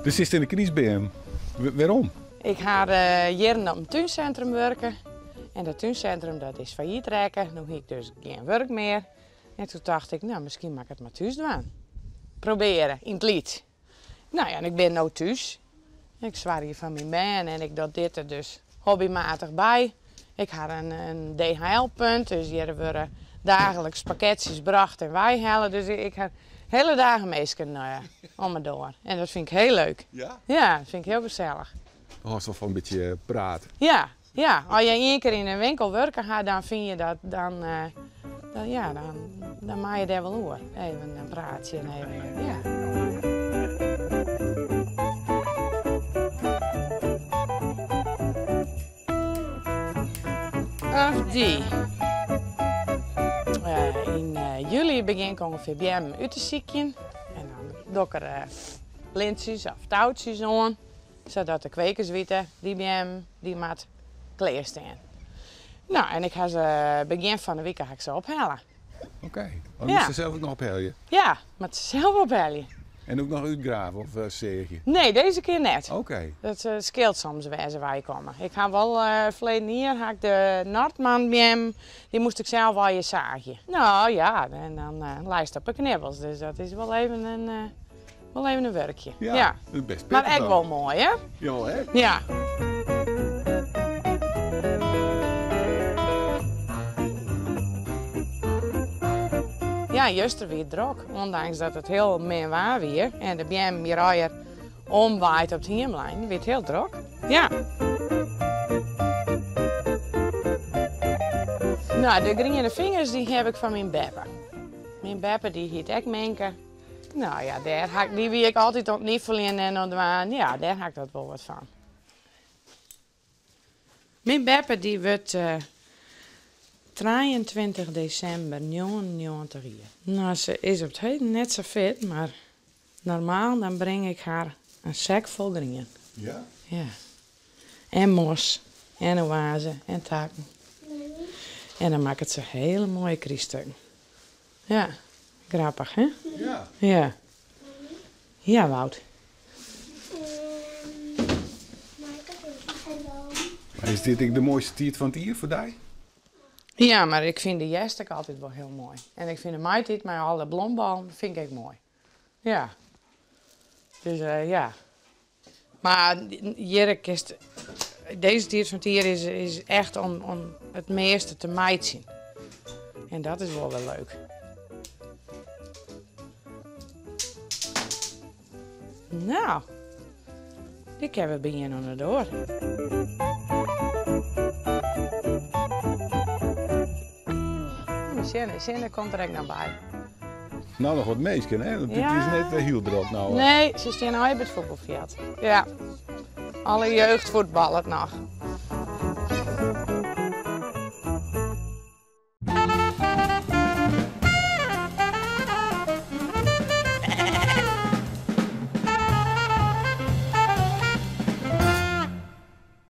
Do sitst yn de krystbeam. Wêrom? Ik ha jierren op in túnsintrum wurke en dat túnsintrum dat is fallyt rekke. No hie ik dus gjin wurk mear. En toen tocht ik, no, miskien moat ik it mar thús dwaan. Probeare, yn it lyts. No ja, en ik bin no thús. Ik soargje foar myn bern en ik doch dit der dus hobbymatich by. Ik ha in DHL-punt, dus hjir wurde dagelijks pakketsjes brocht en weihelle. Dus ik ha hele dagen minsken om 'e doar. En dat fyn ik hiel leuk. Ja? Ja, dat fyn ik hiel gesellich. Do hâldst wol fan in bytsje praat. Ja, ja. As je ien kear yn in winkel wurke ha, dan fyn je dat, dan, dan, ja, dan, dan mei je dêr wol oer. Even in praatsje en even, ja. Of dy. Yn july begjin ik ûngefear beammen út te sykjen. En dan doch ik der lintsjes of toutsjes oan, sadat de kwekers witte, dy beammen dy moat klear stean. No, en ik ha se begjin fan de wike ha ik se ophelle. Oké, oh, moatst se sels ek noch ophelje? Ja, moat se sels ophelje. En ek noch útgrave of seagje? Nee, dizze kear net. Oké. Dat skeelt soms wêr se wei komme. Ik ha wol ferleden jier ha ik de Nordmanbeam, dy moast ik sels allegear saagje. No ja, en dan leist op de knibbels, dus dat is wol even in, wol even in wurkje. Ja, best pittich Mar ek wol moai, hè? Ja, hè? Ja. Ja, juster wie it drok, ûndanks dat it hiel min waar wie en de beammen hjir allegear omwaaid op it hiem leinen, wie it hiel drok. Ja. No, de griene fingers dy haw ik fan myn beppe. Myn beppe dy hiet ek Minke. No ja, dêr ha ik, dy wie ek altyd oan it nifeljen en oan it dwaan. Ja, dêr ha ik dat wol wat fan. Myn beppe dy wurdt 23 desimber 99 jier. No, se is op 't heden net sa fit, mar normaal dan bring ik har in sek fol grien. Ja? Ja. En mos en oaze en takken. En dan makket se hiele moaie kryststukken. Ja, grappich hè? Ja. Ja. Ja, Wout. Mar is dit ek de moaiste tiid fan it jier foar dy? Ja, mar ik fyn de hjerst ek altyd wol hiel moai. En ik fyn de maitiid mei alle blomballen fyn ik ek moai. Ja. Dus ja. Mar hjir kinst, dizze tiid fan it jier is echt om it measte te meitsjen. En dat is wol wer leuk. No, dy kinne we by ien oan de doar. Sinne, sinne komt der ek noch by. No noch wat minsken, hè? Want it is net hiel drok no. Nee, se stean allegear by it fuotbalfjild. Ja. Alle jeugd fuotballet noch.